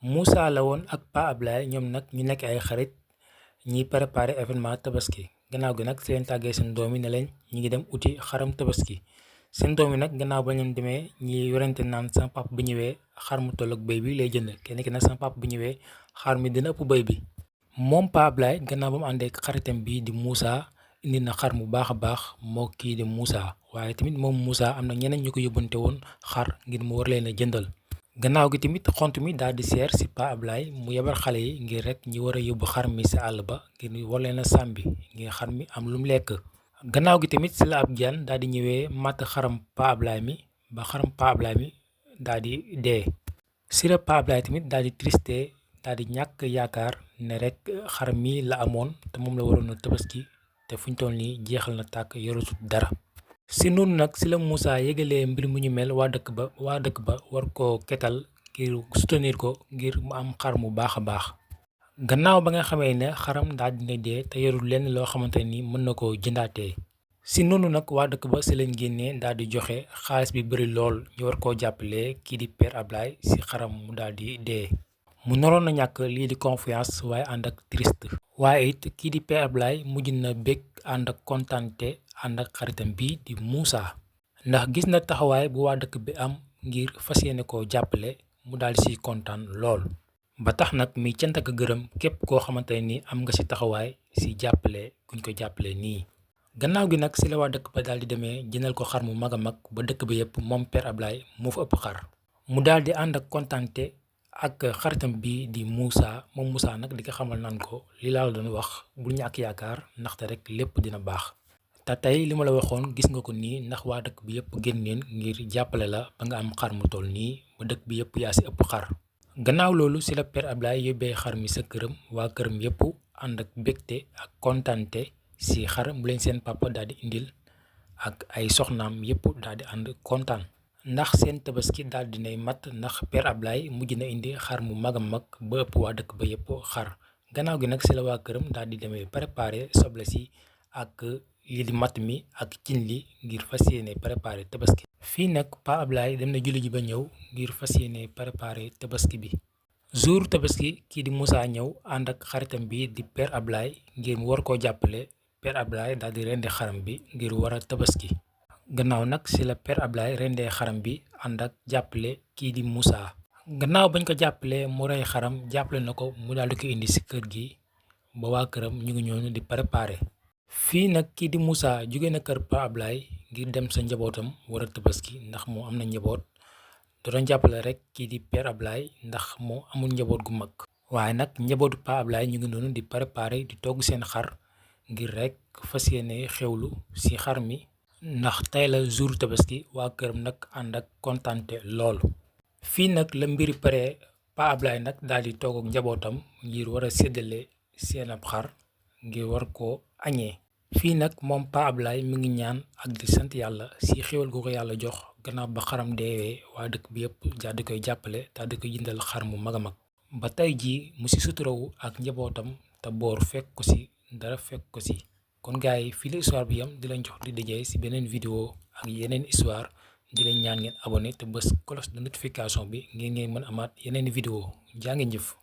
Moussa la woon ak Pa Ablaye ñoom nag ñu nekk ay xarit ñiy préparé événement tabaski gannaaw gi nag si leen tàggee seen doom yi ne leen ñi ngi dem uti xaram tabaski seen doom yi nag gannaaw ba leen demee ñi werante naan sama papa bu ñëwee xar mu toll ak béy bi lay jënd kenn ki nag sama papa bu ñëwee xar mi dina ëpp béy bi. moom Pa Ablaye gannaaw ba mu àndee ak xaritam bi di Moussa indi na xar mu baax a baax moo kii di Moussa waaye tamit moom Moussa am na ñeneen ñu ko yóbbante woon xar ngir mu war leen a jëndal. gannaaw gi tamit xont mi daal di seer si Pa Ablaye mu yebal xale yi ngir rek ñi war a yóbbu xar mi si àll ba ngir war leen a sàmbi ngir xar mi am lu mu lekk. gannaaw gi tamit si la ab jaan daal di ñëwee matt xaram Pa Ablaye mi ba xaram Pa Ablaye mi daal di dee. si la Pa Ablaye tamit daal di triste daal di ñàkk yaakaar ne rek xar mi la amoon te moom la waroon a tabaski te fuñ toll nii jeexal na tàkk yoratut dara. si noonu nag si la Moussa yëgalee mbir mu ñu mel waa dëkk ba war koo ketal ngir soutenir ko ngir mu am xar mu baax a baax. gannaaw ba nga xamee ne xaram daal dina dee te yorul lenn loo xamante ni mën na koo jëndaatee. si noonu nag waa dëkk ba si lañ génnee daal di joxe xaalis bi bëri lool ñu war koo jàppale kii di Père Ablaye si xaram mu daal di dee. mu naroon na ñàkk lii di confiance waaye ànd ak triste. waaye it kii di Père Ablaye mujj na bég ànd ak kontante ànd ak xaritam bi di Moussa ndax gis na taxawaay bu waa dëkk bi am ngir fas yéene koo jàppale mu daal di siy kontaan lool. ba tax nag mi cant ak gërëm képp koo xamante ni am nga si taxawaay si jàppale kuñ ko jàppale nii. gannaaw gi nag si la waa dëkk ba daal di demee jëndal ko xar mu mag a mag ba dëkk ba yëpp moom Père Ablaye moo fa ëpp xar. mu daal di ànd ak kontante ak xaritam bi di Moussa moom Moussa nag di ko xamal naan ko li laa la doon wax bul ñàkk yaakaar ndaxte rek lépp dina baax. te tey li ma la waxoon gis nga ko nii ndax waa dëkk bi yëpp génneen ngir jàppale la ba nga am xar mu toll nii ba dëkk bi yëpp yaa si ëpp xar. gannaaw loolu si la Père Ablaye yóbbee xar mi sa këram waa këram yëpp ànd ak bégte ak kontante si xar mu leen seen papa daal di indil ak ay soxnaam yëpp daal di ànd kontaan. ndax seen tabaski daal dinay mat ndax Père Ablaye mujj na indi xar mu mag a mag ba ëpp waa dëkk ba yëpp xar. gannaaw gi nag si la waa këram daal di demee préparé soble si ak lii di matt mi ak cin li ngir fas yéene préparé tabaski. fii nag Pa Ablaye dem na julli ji ba ñëw ngir fas yéene préparé tabaski bi. jour tabaski kii di Moussa ñëw ànd ak xaritam bi di Père Ablaye ngir mu war koo jàppale Père Ablaye daal di rendi xaram bi ngir war a tabaski. gannaaw nag si la Père Ablaye rendee xaram bi ànd ak jàppale kii di Moussa. gannaaw bañ ko jàppale mu rey xaram jàppale na ko mu daal di ko indi si kër gi ba waa këram ñu ngi ñëw di préparé. fii nag kii di Moussa jóge na kër Pa Ablaye ngir dem sa njabootam war a tabaski ndax moo am na njaboot da doon jàppale rek kii di Père Ablaye ndax moo amul njaboot gu mag. waaye nag njabootu Pa Ablaye ñu ngi noonu di préparé di togg seen xar ngir rek fas yéene xewlu si xar mi ndax tey la jour tabaski waa këram nag ànd ak kontante lool. fii nag la mbiri pare Pa Ablaye nag daal di toog ak njabootam ngir war a séddale seen ab xar ngir war koo añee. fii nag moom Pa Ablaye mi ngi ñaan ak di sant yàlla si xéwal gu ko yàlla jox gannaaw ba xaram deewee waa dëkk bi yëpp daal di koy jàppale daal di koy jëndal xar mu mag a mag. ba tey jii mu si suturawu ak njabootam te boor fekk ko si dara fekk ko si. kon gars yi fii la histoire bi yam di leen jox di dajee si beneen vidéo ak yeneen histoire di leen ñaan ngeen abonné te bës cloche de notification bi ngeen mën amaat yeneen vidéo jaa ngeen jëf.